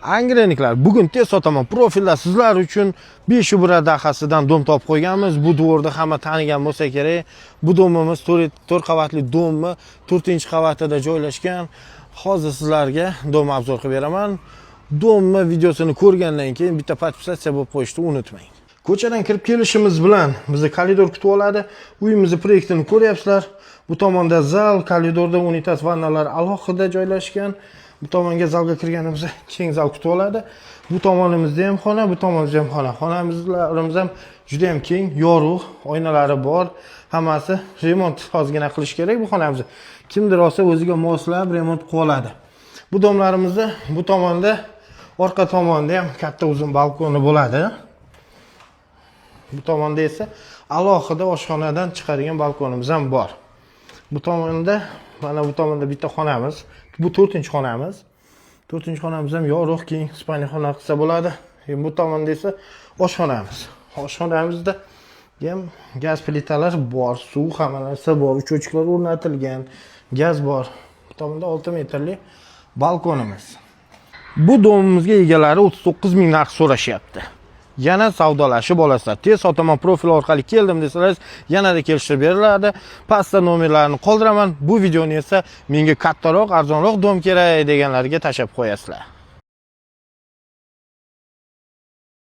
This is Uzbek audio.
Angrenliklar, bugun tez sotaman profilda sizlar uchun 5 ubra dahasidan дом topib qo'yganmiz. Bu дворni hamma tanigan bo'lsa kerak. Bu domimiz 4 qavatli domni 4-qavatida joylashgan. Hozir sizlarga дом обзор qilib beraman. Domni videosini ko'rgandan keyin bitta подписаться bo'lib qo'yishni unutmang. Ko'chadan kirib kelishimiz bilan bizni koridor kutib oladi. Uyimizni proyektini ko'ryapsizlar. Bu tomonda zal, koridorda unitaz, vannalar alohida joylashgan. Bu tomonga, zalga kirganimizda keng zal kutib oladi. Bu tomonimizda ham xona, bu tomonimizda ham xona. Xonamizlarimiz ham juda ham keng, yorug', oynalari bor. Hammasi remont ozgina qilish kerak bu xonamizni. Kimdir olsa, o'ziga moslab remont qilib oladi. Bu domlarimizda bu tomonda, orqa tomonda ham katta uzun balkoni bo'ladi. Bu tomonda esa alohida oshxonadan chiqadigan balkonimiz ham bor. Bu tomonda, mana bu tomonda bitta xonamiz. Bu to'rtinchi xonamiz. To'rtinchi xonamiz ham yorug', keng, спальный xona qilsa bo'ladi. Bu tomonda esa oshxonamiz. Oshxonamizda ham gaz plitalar bor, suv, hamma narsa bor, учётчикlar o'rnatilgan, gaz bor. Bu tomonda 6 metrli balkonimiz. Bu domimizga egalari 39 ming narx so'rashyapti. Yana savdolashib olasizlar. Tez sotaman profil orqali keldim desangiz, yanada kelishtirib beriladi. Pastda nomerlarini qoldiraman. Bu videoni esa menga kattaroq, arzonroq дом kerak deganlarga tashlab qo'yasizlar.